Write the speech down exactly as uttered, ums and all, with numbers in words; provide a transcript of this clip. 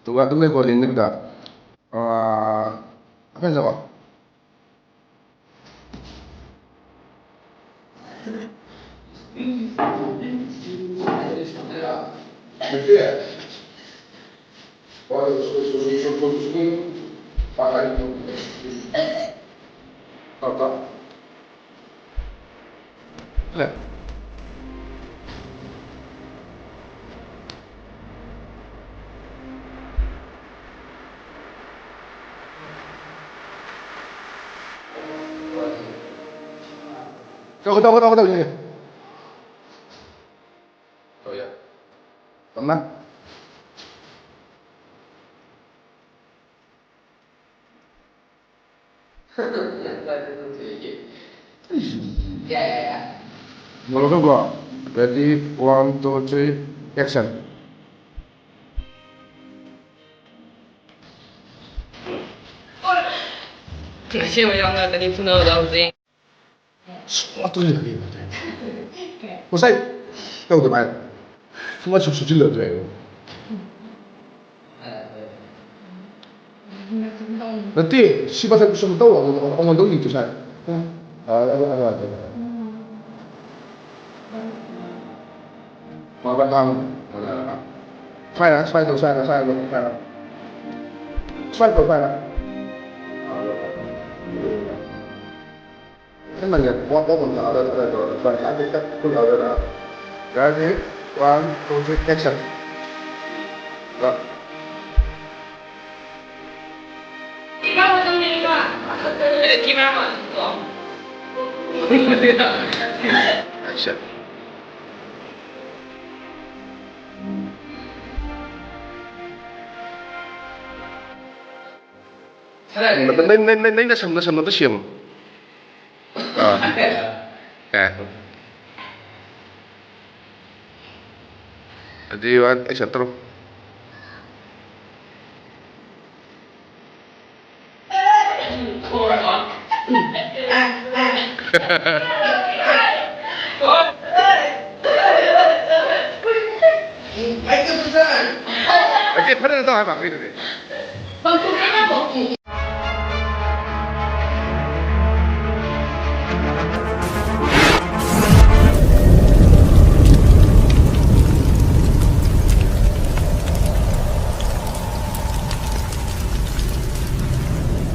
ꯑꯗꯨꯒ ꯑꯗꯨꯝ ꯂꯩꯀꯣ ꯂꯤꯟꯗ꯫ ꯑꯥ, ꯀꯩꯅꯣ꯫ ꯀꯗꯧ ꯀꯗꯧ ꯀꯗꯧ ꯌꯦꯡꯒꯦ꯫ ꯇꯝꯅ꯫ ꯌꯥꯏ, ꯌꯥꯏ, ꯌꯥꯏ꯫ ꯃꯣꯔꯣꯛ ꯀꯣ꯫ Ready, one, two, three, action. ꯑꯁꯦꯡꯕ ꯌꯥꯝ ꯉꯥꯛꯇꯅꯤ ꯐꯨꯅꯕꯗ ꯍꯧꯖꯤꯛ꯫ ꯁꯨꯡꯂꯥꯛ ꯇꯧꯁꯤꯜꯂꯛꯀꯦ꯫ ꯉꯁꯥꯏ ꯇꯧꯗ ꯚꯥꯏ꯫ ꯁꯨꯡꯂꯥꯛ ꯁꯨꯡ ꯁꯨꯡꯁꯤꯜꯂꯛꯇ꯭ꯔꯦ꯫ ꯅꯠꯇꯦ, ꯁꯤ ꯃꯊꯛ ꯁꯨꯝ ꯇꯧ, ꯑꯩꯉꯣꯟꯗ ꯌꯦꯡꯁꯤ ꯁꯥꯏ꯫ ꯁꯨꯃꯥꯏꯅ, ꯁꯨꯃꯥꯏꯅ ꯇꯧ, ꯁꯨꯃꯥꯏꯅ, ꯁꯨꯃꯥꯏꯅ ꯇꯧ, ꯁꯨꯃꯥꯏꯅ꯫ ꯁꯨꯃꯥꯏꯅ ꯇꯧ, ꯁꯨꯃꯥꯏꯅ꯫ ꯅꯪꯅ ꯋꯥ ꯄꯥꯎ ꯑꯃ ꯇꯥꯗ ꯇꯥꯗ ꯇꯧꯔꯒ ꯁꯨꯃꯥꯏꯅ ꯍꯥꯏꯐꯦꯠ ꯈꯨꯠ ꯂꯥꯎꯗꯅ꯫ Ready, one, two, three, action. ꯂꯥꯛ꯫ Action. ꯅꯪ, ꯅꯪ, ꯅꯪ, ꯅꯪ ꯅꯁꯝ, ꯅꯁꯝ ꯑꯝꯇ ꯁꯦꯝꯃꯣ꯫ ꯑꯥ꯫ ꯑꯦ꯫ ꯑꯗꯨꯗꯤ ꯋꯥꯟ, ꯑꯦꯛꯁꯟ ꯇꯧꯔꯣ꯫ ꯑꯦ, ꯐꯖꯅ ꯇꯧ ꯍꯥꯏꯕ ꯀꯩꯅꯣꯅꯦ꯫